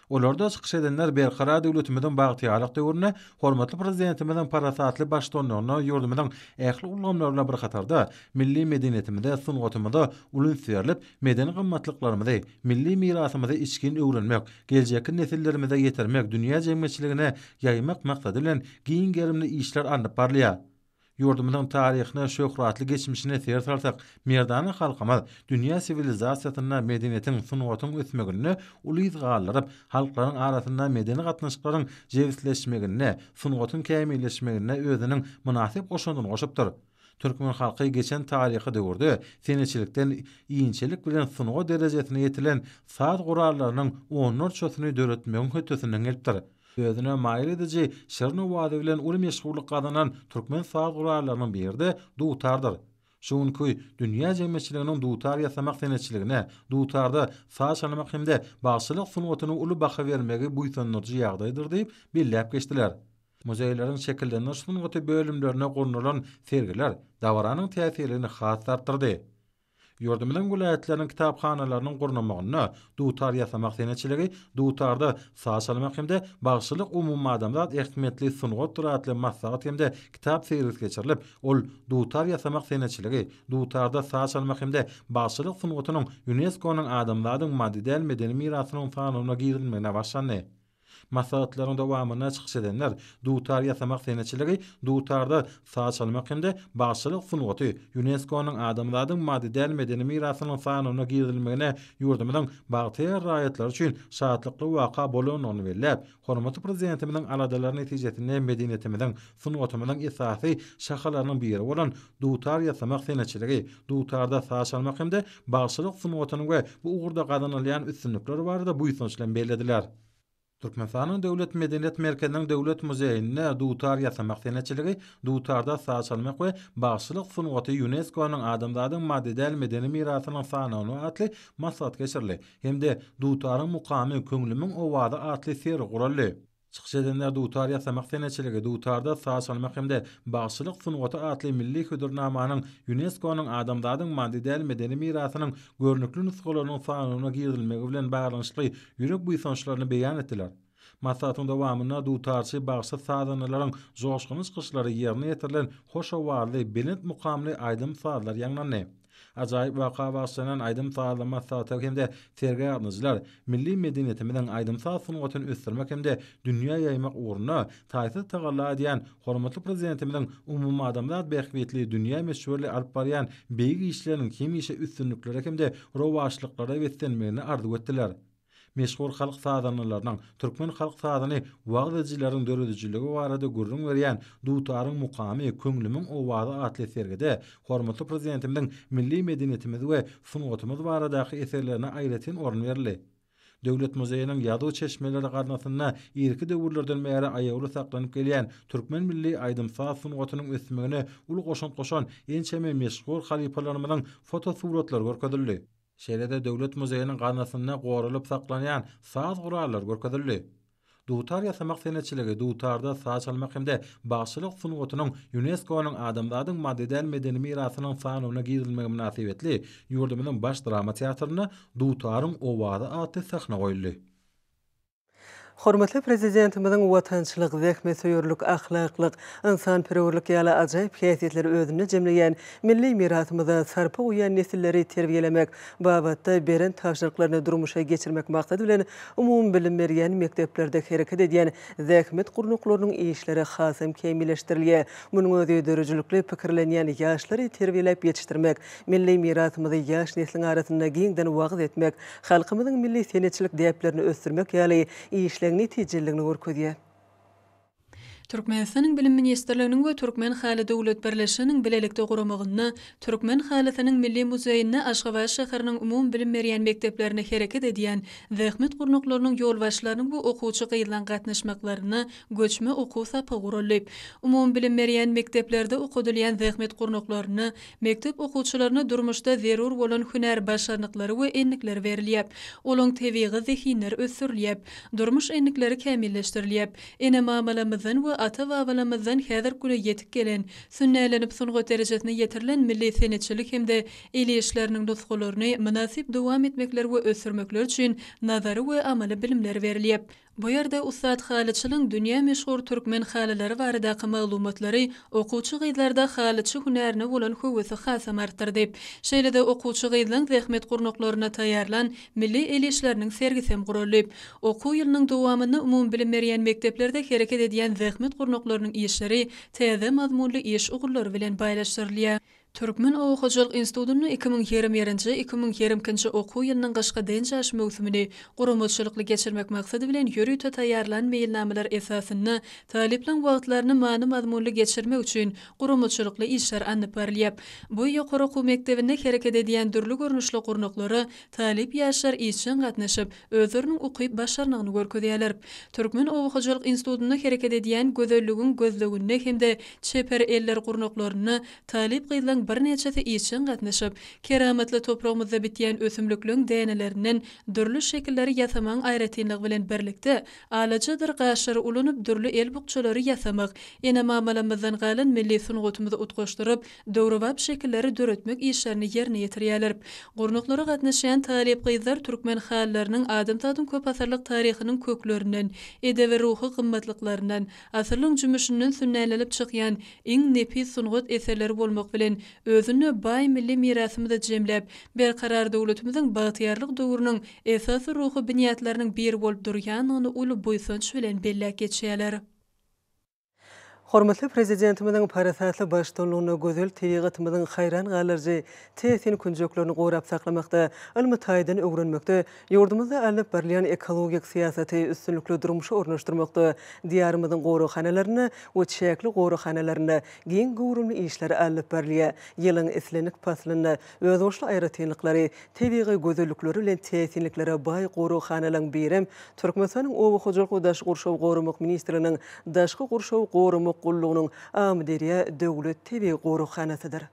Olarda çykyş edenler Berkarar döwletimiziň bagtyýarlyk döwründe hormatly Prezidentimiziň parasatly baştutanlygynda ýurdumyzyň ähli ulgamlary bilen bir hatarda milli medeniýetimize, sungatymyza uly üns berlip, medeni gymmatlyklarymyzy, milli mirasymyzy içgin öwrenmek, geljekki nesillerimize ýetirmek, dünýä jemgyýetçiligine ýaýmak maksady bilen giň gerimli işler alnyp barylýar. Ýurdumyzyň taryhyna, şöhratly geçmişine ser salsak, merdana halkymyz dünýä siwilizasiýasynda medeniýetiň, sungatyň ösmeginde uly yz galdyryp, halklaryň arasynda medeni gatnaşyklaryň jebisleşmeginde, sungatyň kämilleşmeginde özüniň mynasyp goşandyny goşupdyr. Türkmen halky geçen taryhy döwürde senetçilikden inçelik bilen sungat derejesine ýetilen saz gurallarynyň onlarçasyny döretmegiň hötdesinden gelipdir. Özüne maýyl ediji şirin owazy bilen uly meşhurlyk gazanan türkmen saz gurallarynyň biri-de dutardyr. Şu günki dünýä jemgyýetçiliginiň dutar ýasamak senetçiligine, dutarda saz çalmak hem-de bagşylyk sungatyna uly baha bermegi buýsandyryjy ýagdaýdyr diýip belläp geçdiler. Muzeýleriň şekillendiriş sungaty bölümlerinde gurnalan sergiler dabaranyň täsirligini has-da artdyrdy. Ýurdumyzyň welaýatlarynyň kitaphanalarynyň gurnamagynda dutar ýasamak senetçiligi, dutarda saz çalmak hem-de bagşylyk umumadamzat ähmiýetli sungatdyr atly maslahat hem-de kitap sergisi geçirilip, ol dutar ýasamak senetçiligi, dutarda saz çalmak hem-de bagşylyk sungatynyň ÝUNESKO-nyň Adamzadyň maddy däl medeni mirasynyň sanawyna girizilmegine bagyşlandy. Maslahatlaryň dowamynda çykyş edenler dutar ýasamak senetçiligi, dutarda saz çalmak hem-de bagşylyk sungaty ÝUNESKO-nyň Adamzadyň maddy däl medeni mirasynyň sanawyna girizilmegine ýurdumyzyň bagtyýar raýatlary üçin şatlykly waka bolandygyny belläp, hormatly Prezidentimiziň aladalary netijesinde medeniýetimiziň, sungatymyzyň esasy şahalarynyň biri bolan dutar ýasamak senetçiligi, dutarda saz çalmak hem-de bagşylyk sungatynyň we bu ugurda gazanylýan üstünlikler barada buýsanç bilen bellediler. Türkmenistanyň Döwlet medeniýet merkeziniň Döwlet muzeýinde dutar ýasamak senetçiligi, dutarda saz çalmak we bagşylyk sungaty ÝUNESKO-nyň Adamzadyň maddy däl medeni mirasynyň sanawyna atly maslahat geçirildi hem-de Dutaryň mukamy, köňlümiň owazy atly sergi guraldy. Çykyş edenler dutar ýasamak senetçiligi, dutarda saz çalmak hem-de bagşylyk sungaty atly milli hödürnamanyň ÝUNESKO-nyň Adamzadyň maddy däl medeni mirasynyň görnükli nusgalarynyň sanawyna girizilmegi bilen baglanyşykly ýürek buýsançlaryny beýan etdiler. Maslahatyň dowamynda dutarçy bagşy-sazandalaryň joşgunly çykyşlary, ýerine ýetirilen hoş owazly, belent mukamly aýdym-sazlar ýaňlandy. Ajaýyp waka bagyşlanan aýdym-sazly maslahata hem-de sergä gatnaşyjylar milli medeniýetimiziň aýdym-saz sungatyny ösdürmek hem-de dünýä ýaýmak ugrunda taýsyz tagalla edýän hormatly Prezidentimiziň umumadamzat bähbitli dünýä möçberli alyp barýan beýik işleriniň hemişe üstünliklere hem-de rowaçlyklara beslenmegini arzuw etdiler. Meşhur halk sazandalarynyň, türkmen halk sazyny wagyz edijileriň döredijiligi barada gürrüň berýän Dutaryň mukamy, köňlümiň owazy atly sergide hormatly Prezidentimiziň milli medeniýetimiz we sungatymyz baradaky eserlerine aýratyn orun berildi. Döwlet muzeýiniň ýazuw çeşmeleri gaznasynda irki döwürlerden bäri aýawly saklanyp gelýän türkmen milli aýdym-saz sungatynyň ösmegine uly goşant goşan ençeme meşhur halypalarymyzyň fotosuratlary görkezildi. Şeýle-de Döwlet muzeýiniň gaznasynda goralyp saklanýan saz gurallary görkezildi. Dutar ýasamak senetçiligi, dutarda saz çalmak hem-de bagşylyk sungatynyň ÝUNESKO-nyň Adamzadyň maddy däl medeni mirasynyň sanawyna girizilmegi mynasybetli ýurdumyzyň Baş drama teatrynda Dutaryň owazy atly sahna goýuldy. Hormatly Prezidentimiziň watançylyk, zähmetsöýerlik, ahlaklyk, ynsanperwerlik ýaly ajaýyp häsiýetleri özünde jemleýän milli mirasymyza sarpa goýýan nesilleri terbiýelemek babatda beren tabşyryklaryny durmuşa geçirmek maksady bilen, umumybilim berýän mekdeplerde hereket edýän zähmet gurnaklarynyň işleri hasam kämilleşdirilýär. Munuň özi döredijilikli pikirlenýän ýaşlary terbiýeläp ýetişdirmek, milli mirasymyzy ýaş nesliň arasynda giňden wagyz etmek, halkymyzyň milli senetçilik däplerini ösdürmek ýaly işleriň. etmegiň netijeliligini görkezýär. Türkmenistanyň Bilim ministrliginiň we Türkmen haly döwlet birleşiginiň bilelikde guramagynda Türkmen halysynyň milli muzeýinde Aşgabat şäheriniň umumybilim berýän mekdeplerinde hereket edýän zähmet gurnaklarynyň ýolbaşçylarynyň we okuwçy gyzlaryň gatnaşmaklarynda göçme okuw sapagy guraldy. Umumybilim berýän mekdeplerde okadylýan zähmet gurnaklarynda mekdep okuwçylaryna durmuşda zerur bolan hünär başarnyklary we endikleri berilýär. Olaň tebigy zehinleri ösdürilýär. Durmuş endikleri kämilleşdirilýär. Ene-mamalarymyzdan we ata-babalarymyzdan häzirki güne ýetip gelen, sünnälenip sungat derejesine ýetirilen milli senetçilik hem-de el işleriniň nusgalaryny mynasyp dowam etmekleri we ösdürmekleri üçin nazary we amaly bilimler berilýär. Bu ýerde ussat halyçylyň dünýä meşhur türkmen halylary baradaky maglumatlary okuwçy gyzlarda halyçy hünärine bolan höwesi hasam artdyrdy. Şeýle-de okuwçy gyzlaň zähmet gurnaklarynda taýýarlan milli el işleriniň sergisi hem guraldy. Okuw ýylynyň dowamynda umumybilim berýän mekdeplerde hereket edýän zähmet gurnaklarynyň işleri täze mazmunly iş ugurlary bilen baýlaşdyrylýar. Türkmen oba hojalyk institutynda 2021-nji, 2022-nji okuw ýylynyň gyşky dynç alyş möwsümini guramaçylykly geçirmek maksady bilen ýörite taýýarlan meýilnamalar esasynda talyplaryň wagtlaryny many-mazmunly geçirmek üçin guramaçylykly işler alnyp barylýar. Bu ýokary okuw mekdebinde hereket edýän dürli görnüşli gurnaklara talyp ýaşlar işjeň gatnaşyp, özleriniň ukyp-başarnygyny görkezýärler. Türkmen oba hojalyk institutynda hereket edýän Gözelligiň gözleginde hem-de Çeper eller gurnaklarynda talyp gyzlaň birnäçesi işjeň gatnaşyp, keramatly topragymyzda bitýän ösümlikleň dänelerinden dürli şekilleri ýasamagyň aýratynlygy bilen birlikde, alajadyr gaşlary ulanyp dürli el bukjalary ýasamak, ene-mamalarymyzdan galan milli sungatymyzy utgaşdyryp, döwrebap şekilleri döretmek işlerini ýerine ýetirýärler. Gurnaklara gatnaşýan talyp gyzlar türkmen halylarynyň adamzadyň köpasyrlyk taryhynyň köklerinden, edebi-ruhy gymmatlyklaryndan, asyrlaryň jümmüşinden sünnälenip çykýan iň nepis sungat eserleri bolmak bilen, özünde baý milli mirasymyzy jemläp, Berkarar döwletimiziň bagtyýarlyk döwrüniň esasy ruhy binýatlarynyň biri bolup durýandygyny uly buýsanç bilen belläp geçýärler. Hormatly Prezidentimiziň parasatly baştutanlygynda gözel tebigatymyzyň haýran galdyryjy täsin künjeklerini gorap saklamakda, ylmy taýdan öwrenmekde, ýurdumyzda alnyp barylýan ekologik syýasaty üstünlikli durmuşa ornaşdyrmakda, Diýarymyzyň goraghanalarynda we çäkli goraghanalarynda giň göwrümli işler alnyp barylýar. Ýylyň islendik paslynda özboluşly aýratynlyklary, tebigy gözellikleri bilen täsinliklere baý goraghanalaryň birem Türkmenistanyň Oba hojalyk we daşky gurşawy goramak ministrliginiň Daşky gurşawy goramak gullugynyň Amyderýa döwlet tebigy goraghanasydyr.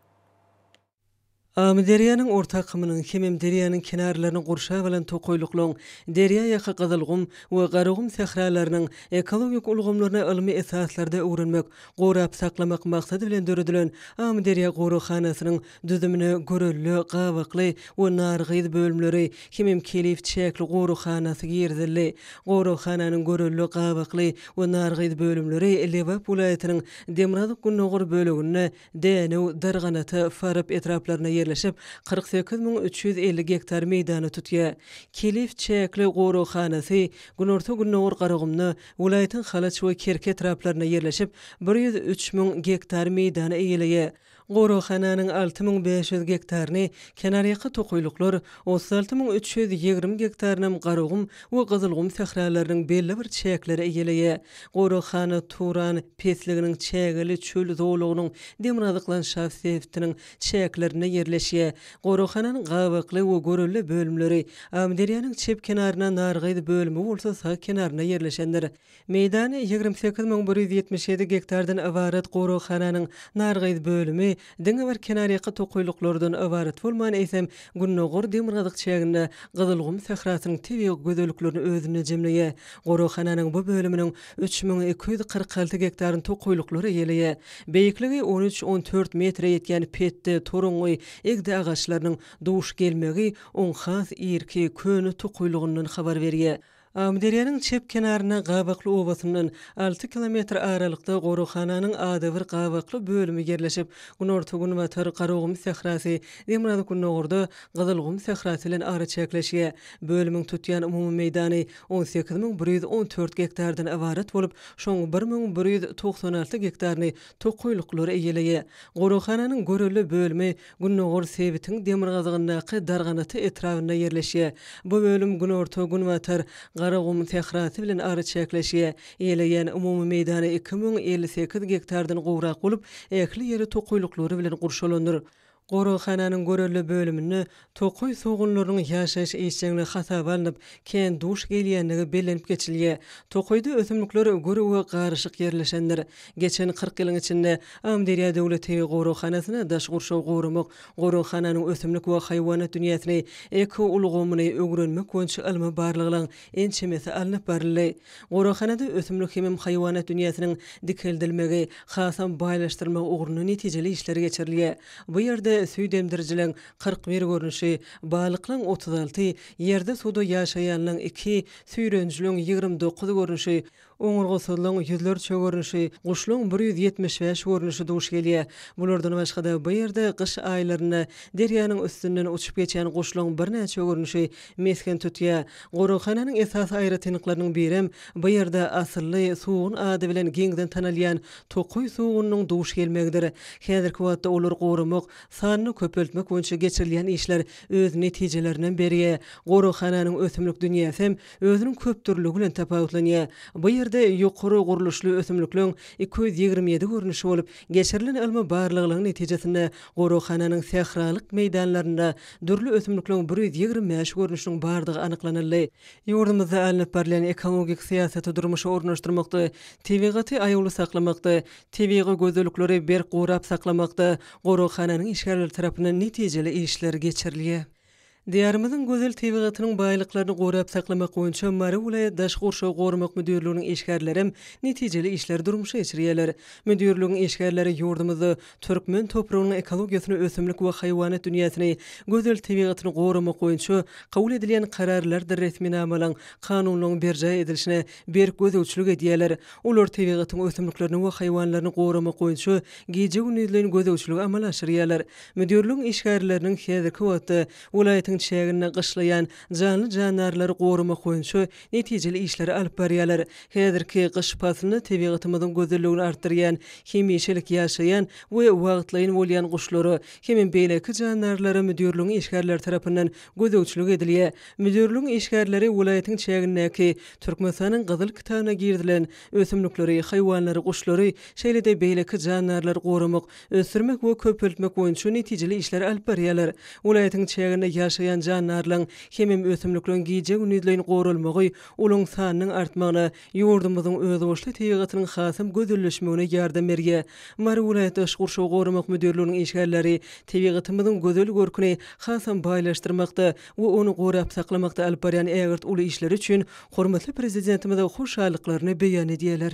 Amyderýanyň orta akymynyň hemem derýanyň kenarlaryny gurşap alan tokaýlyklaryň, derýa ýaka Gyzylgum we Garagum sähralarynyň ekologik ulgamlaryny ylmy esaslarda öwrenmek, gorap saklamak maksady bilen döredilen Amyderýa goraghanasynyň düzümine Görelde, Gabakly we Nargyz bölümleri hemem Kelif çäkli goraghanasy girizildi. Goraghananyň Görelde, Gabakly we Nargyz bölümleri Lebap welaýatynyň demirgazyk-gündogar böleginde Dänew, Darganata, Farap etraplarynda ýerleşip, 48 350 gektar meýdany tutýar. Kelif çäkli goraghanasy Günorta-Gündogar Garagumda, welaýatyň Halaç we Kerki etraplarynda ýerleşip, 103 müň gektar meýdany eýeleýär. Goraghananyň 6500 gektaryny kenarýaka tokaýlyklar, 36 320 gektarynam Garagum we Gyzylgum sähralarynyň belli bir çäkleri eýeleýär. Goraghana Turan pesliginiň çägeli çöl zolagynyň demirgazyk landşaft sebitiniň çäklerinde ýerleşýär. Goraghananyň Gabakly we Görelde bölümleri Amyderýanyň çep kenaryna Nargyz bölümi bolsa sag kenarynda ýerleşendir. Meýdany 28 177 gektardan ybarat goraghananyň Nargyz bölümi diňe bir kenarýaka tokaýlyklardan ybarat bolman, eýsem, gündogar-demirgazyk çäginde Gyzylgum sährasynyň tebigy gözelliklerini özünde jemleýär. Goraghananyň bu bölüminiň 3246 gektaryny tokaýlyklar eýeleýär. Beýikligi on üç, on dört metre ýetýän petde, toruňňy, igde agaçlarynyň duş gelmegi oň has irki, köne tokaýlygyndan habar berýär. Amyderýanyň çep kenarynda Gabakly obasyndan alty kilometr aralykda goraghananyň adybir Gabakly bölümi ýerleşip, günorta-günbatar Garagum sährasy, demirgazyk-gündogarda Gyzylgum sährasy bilen araçäkleşýär. Bölümiň tutýan umumy meýdany 18 114 gektardan ybarat bolup, şoň 1196 gektaryny tokaýlyklar eýeleýär. Goraghananyň Görelde bölümi Gündogar sebitiň demirgazygyndaky Darganata etrabynda ýerleşýär. Bu bölüm günorta-günbatar. Garagum sährasy bilen araçäkleşýär. Eýeleýän umumy meýdany 2058 gektardan gowrak bolup, ähli ýeri tokaýlyklary bilen gurşalandyr. Goraghananyň görelde bölüminde tokaý sugunlarynyň ýaşaýyş işjeňligi hasaba alnyp, kän duş gelýändigi bellenip geçilýär. Tokaýda ösümlikler gür we garyşyk ýerleşendir. Geçen 40 ýylyň içinde Amyderýa döwlet tebigy goraghanasyna daş gurşawy goramak, goraghananyň ösümlik we haýwanat dünýäsini, ekoulgamyny öwrenmek boýunça ylmy barlaglaryň ençemesi alnyp baryldy. Goraghanada ösümlik hemem haýwanat dünýäsiniň dikeldilmegi, hasam baýlaşdyrylmagy ugrunda netijeli işler geçirilýär. Bu ýerde süýdemdirijileriň 41 görnüşi, balyklaryň 36, ýerde-suwda ýaşaýanlaryň iki, süýrenijileriň 29 görnüşi, Oňurgasyzlygyň ýüzlerçe görnüşi, guşlaryň 175 görnüşi duş gelýär. Bulardan başga-da, bu ýerde gyş aýlarynda derýanyň üstünden uçup geçýän guşlaryň birnäçe görnüşi mesgen tutýar. Goraghananyň esasy aýratynlyklarynyň birem, bu ýerde asylly sugun ady bilen giňden tanalýan tokaý sugunynyň duş gelmegidir. Häzirki wagtda olary goramak, sanyny köpeltmek boýunça geçirilýän işler öz netijelerinem berýär. Goraghananyň ösümlik dünýäsem özüniň köpdürlüligi bilen tapawutlanýar. Bu ýerde ýokary gurluşly ösümlikleň 227 görnüşi bolup, geçirilen ylmy barlaglaryň netijesinde goraghananyň sähralyk meýdanlarynda dürli ösümlikleň 125 görnüşiniň bardygy anyklanyldy. Ýurdumyzda alnyp barylýan ekologik syýasaty durmuşa ornaşdyrmakda, tebigaty aýawly saklamakda, tebigy gözellikleri berk gorap saklamakda goraghananyň işgärleri tarapyndan netijeli işler geçirilýär. Diýarymyzyň gözel tebigatynyň baýlyklaryny gorap saklamak boýunça Mary welaýat Daşky gurşawy goramak müdirliginiň işgärlerem netijeli işleri durmuşa geçirýärler. Müdirligiň işgärleri ýurdumyzda türkmen topragynyň ekologiýasyny ösümlik we haýwanat dünýäsini, gözel tebigatyny goramak boýunça kabul edilýän kararlardyr resminamalaryň, kanunlaryň berjaý edilişine berk gözegçilik edýärler. Olar tebigatyň ösümliklerini we haýwanlaryny goramak boýunça gije-gündizleýin gözegçiligi amala aşyrýarlar. Müdirligiň işgärleriniň häzirki wagtda welaýatyň çäginde gyşlaýan janly-jandarlary goramak boýunça netijeli işleri alyp barýarlar. Häzirki gyş paslynda tebigatymyzyň gözelligini artdyrýan, hemişelik ýaşaýan we wagtlaýyn bolýan guşlara hemem beýleki jandarlara müdirligiň işgärleri tarapyndan gözegçilik edilýär. Müdirligiň işgärleri welaýatyň çägindäki Türkmenistanyň Gyzyl kitabyna girizilen ösümlikleri, haýwanlary, guşlary, şeýle-de beýleki jandarlary goramak, ösdürmek we köpeltmek boýunça netijeli işleri alyp barýarlar. Welaýatyň çäginde ýaşaýan jandarlaryň hemem ösümlikleriň gije-gündizleýin goralmagy olaryň sanynyň artmagyna, ýurdumyzyň özboluşly tebigatynyň hasam gözelleşmegine ýardam berýär. Mary welaýat daşky gurşawy goramak müdirliginiň işgärleri tebigatymyzyň gözel görküni hasam baýlaşdyrmakda we ony gorap saklamakda alyp barýan ägirt uly işleri üçin hormatly Prezidentimize hoşallyklaryny beýan edýärler.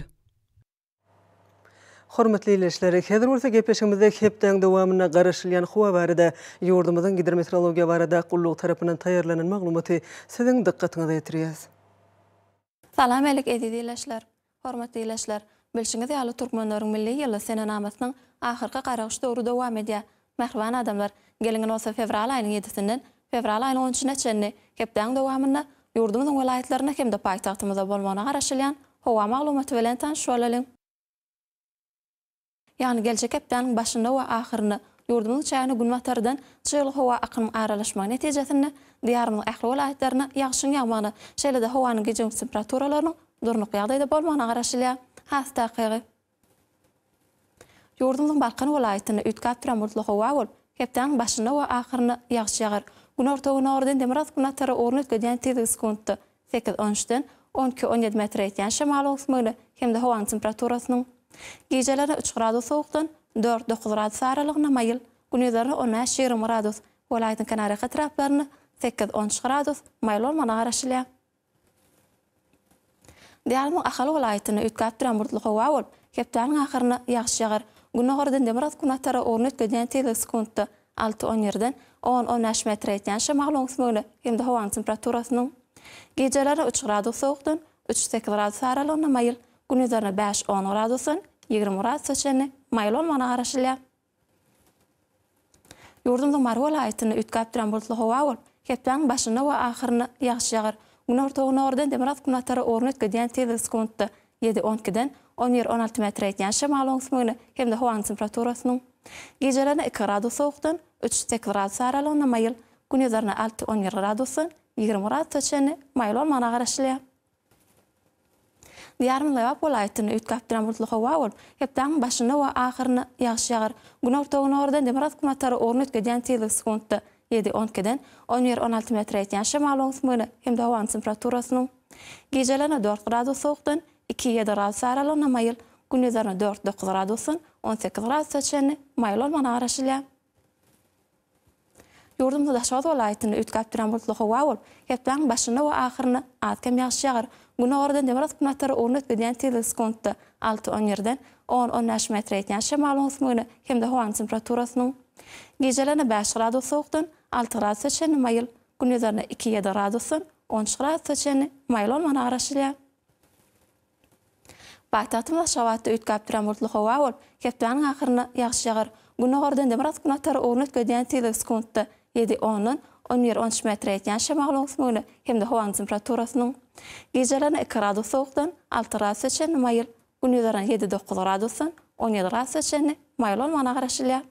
Hormatly ildeşler, häzir bolsa gepleşigimizde hepdäň dowamynda garaşylýan howa barada ýurdumyzyň Gidrometeorologiýa barada gullugy tarapyndan taýýarlanan maglumaty siziň dykgatyňyza ýetirýäris. Salam älik eziz ildeşler! Hormatly ildeşler! Bilşiňiz ýaly türkmenleriň milli ýyly senenamasynyň ahyrky garagyş döwri dowam edýär. Mähriban adamlar, geliň bolsa fewral aýynyň ýedisinden fewral aýynyň on üçüne çenli hepdäň dowamynda ýurdumyzyň welaýatlarynda hem-de paýtagtymyzda bolmagyna garaşylýan howa maglumaty bilen tanyş bolalyň. Ýagny geljek hepdäniň başynda we ahyrynda ýurdumyzyň çägine günbatardan çygly howa akymyň aralaşmagy netijesinde Diýarymyzyň ähli welaýatlarynda ýagşyň ýagmagyna, şeýle-de howanyň gije-gündüz temperaturalarynyň durnukly ýagdaýda bolmagyna garaşylýar. Has takygy. Ýurdumyzyň Balkan welaýatynda üýtgäp duran bulutly howa bolup, hepdäniň başynda we ahyrynda ýagyş ýagar. Günorta-günordan demirgazyk-günbatara ugruny üýtgedýän tizligi sekuntda sekiz, on üçden on iki, on ýedi metre ýetýän şemal öwüsmegine hem-de howanyň temperaturasynyň gijelerine üç gradus sowukdan dört, dokuz gradus aralygynda maýyl, gündizlerine on bäş, 20 gradus, welaýatyň kenarýaka etraplarynda sekiz, on üç gradus maýyl bolmagyna garaşylýar. Diýarymyzyň Ahal welaýatynda üýtgäp duran bulutly howa bolup, hepdäniň ahyrynda ýagyş ýagar. Gündogardan demirgazyk-günbatara ugruny üýtgedýän tizligi sekuntda alty, on ýerden on, on bäş metre ýetýän şemal öwüsmegine hem-de howanyň temperaturasynyň gijelerine üç gradus sowukdan üç, sekiz gradus aralygynda maýyl, gündizlerine bäş, on gradusdan 20 gradusa çenli maýyl bolmagyna garaşylýar. Ýurdumyzyň Mary welaýatynda üýtgäp duran bulutly howa bolup, hepdäniň başynda we ahyrynda ýagyş ýagar. Günorta-günordan demirgazyk-günbatara ugruny üýtgedýän tizligi sekuntda ýedi, on ikiden on bir, on alty metre ýetýän şemal öwüsmegine hem-de howanyň temperaturasynyň gijelerine iki gradus sowukdan üç, sekiz gradus aralygynda maýyl, gündizlerine alty, on bir gradusdan 20 gradusa çenli maýyl bolmagyna garaşylýar. Diýarymyz Lebap welaýatynda üýtgäp duran bulutly howa bolup, hepdäniň başynda we ahyrynda ýagyş ýagar. Günorta-günordan demirgazyk-günbatar ugruny üýtgedýän tizligi sekuntda ýedi, on ikiden on bir, 16 metre ýetýän şemalyň öwüsmegine hem-de howanyň temperaturasynyň gijelerine dört gradus sowukdan iki, ýedi gradus aralygynda maýyl, gündizlerine dört, dokuz gradusdan 18 gradusa çenli maýyl bolmagyna garaşylýar. Ýurdumyzda Daşoguz welaýatynda üýtgäp duran bulutly howa bolup, hepdäniň başynda we ahyrynda az-kem ýagyş ýagar. Günordan demirgazyk-günbatar ugruna üýtgedýän tizligi sekuntda alty, on ýerden on, on bäş metre ýetýän şemalyň öwüsmegine hem-de howanyň temperaturasynyň gijelerine bäş gradus sowukdan alty gradusa çenli maýyl, gündizlerine iki, ýedi gradusdan 13 gradusa çenli maýyl bolmagyna garaşylýar. Paýtagtymyz Aşgabatda üýtgäp duran bulutly howa bolup, hepdäniň ahyrynda ýagyş ýagar. Gündogardan demirgazyk-günbatar ugruny üýtgedýän tizligi sekuntda ýedi ondan 11, 13 metre ýetýän şemalyň öwüsmegine hem-de howanyň temperaturasynyň gijelerine iki gradus sowukdan alty gradusa çenli maýyl, gündizlerine ýedi, dokuz gradusdan 17 gradusa çenli maýyl bolmagyna garaşylýar.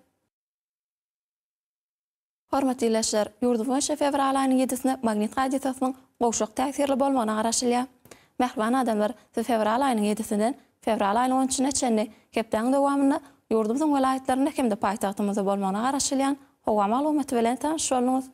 Hormatly ildeşler, ýurdumyz boýunça fewral aýynyň ýedisinde magnit hadysasynyň gowşak täsirli bolmagyna garaşylýar. Mähriban adamlar, siz fewral aýynyň ýedisinden fewral aýynyň on üçüne çenli hepdäniň dowamynda ýurdumyzyň welaýatlarynda hem-de paýtagtymyzda bolmagyna garaşylýan howa maglumaty bilen tanyş bolduňyz.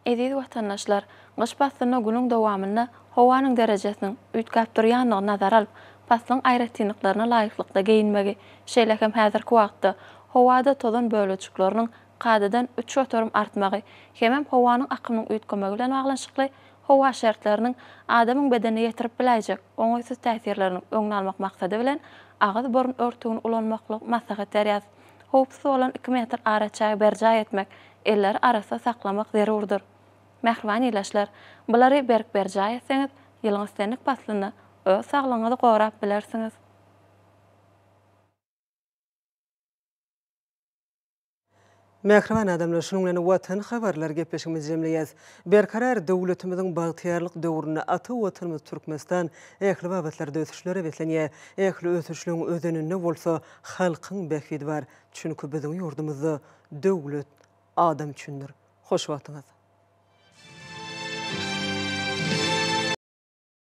Eziz watandaşlar, gyş paslynda günüň dowamynda howanyň derejesiniň üýtgäp durýandygyny nazara alyp, paslyň aýratynlyklaryna laýyklykda geýinmegi, şeýle hem häzirki wagtda howada tozan bölejikleriniň kadadan 3% artmagy hemem howanyň akymynyň üýtgemegi bilen baglanyşykly howa şertleriniň adamyň bedenine ýetirip biläýjek oňaýsyz täsirleriniň öňüni almak maksady bilen agyz-burun örtügini ulanmaklygy maslahat berýäris. Howpsuz bolan iki metr araçägi berjaý etmek, elleri arassa saklamak zerurdyr. Mähriban ildeşler, bulary berk berjaý etseňiz, ýylyň islendik paslynda öz saglygyňyzy gorap bilersiňiz. Mähriban adamlar, şunuň bilen Watan habarlary gepleşigimizi jemleýäs. Berkarar döwletimiziň bagtyýarlyk döwründe ata Watanymyz Türkmenistan ähli babatlarda ösüşlere beslenýär. Ähli ösüşligiň özeninde bolsa halkyň bähbidi bar. Çünki biziň ýurdumyzda döwlet adam üçindir. Hoş wagtyňyz!